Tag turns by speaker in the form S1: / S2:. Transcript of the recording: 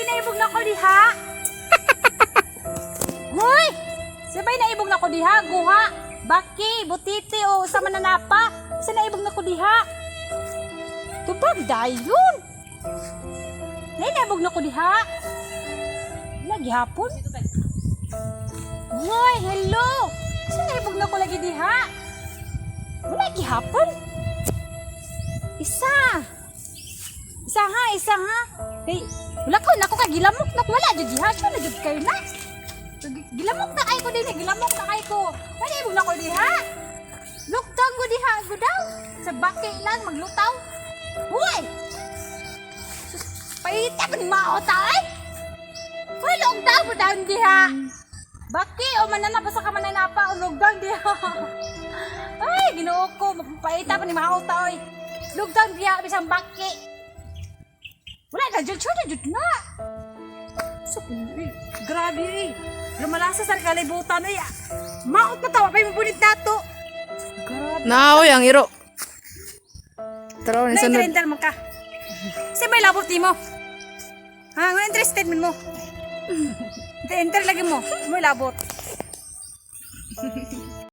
S1: Naibog na ko diha? Hoy! Sabay naibog na ko diha, guha, baki, butiti o sa mananapa. Sa naibog na ko diha. Tubag dayon. Nay naibog na ko diha. Lagi hapon. Hoy, hello. Sa naibog na ko lagi diha. Wala gihapon. Isa. Isa ha, isa ha. Kay wala ko nako kay gilamok na ko wala jud diha. Siya na jud kayo na. So, gilamok na kay ko din, gilamok na kay ko. Wala ibog na ko diha. Luktang ko diha, gudaw. Sa baki lang maglutaw. Hoy! Sus, paita pa ni mao ta ay. Hoy, lugdaw mo daw diha. Baki o mananapa sa ka mananapa o lugdaw diha. Ay, Ginoo ko, mapaita pa ni mao ta oy. Lugdaw diha bisang baki. Wala na jud, sure na jud na. So, eh, grabe eh. Lumalasa sa kalibutan eh. Maot na tawa, may mabunit nato. Grabe.
S2: Naoy ang iro. Tara ni
S1: Na
S2: sunod.
S1: enter man ka. Sa may labot di mo. Ha, nga interested man mo. Enter lagi mo. May labot.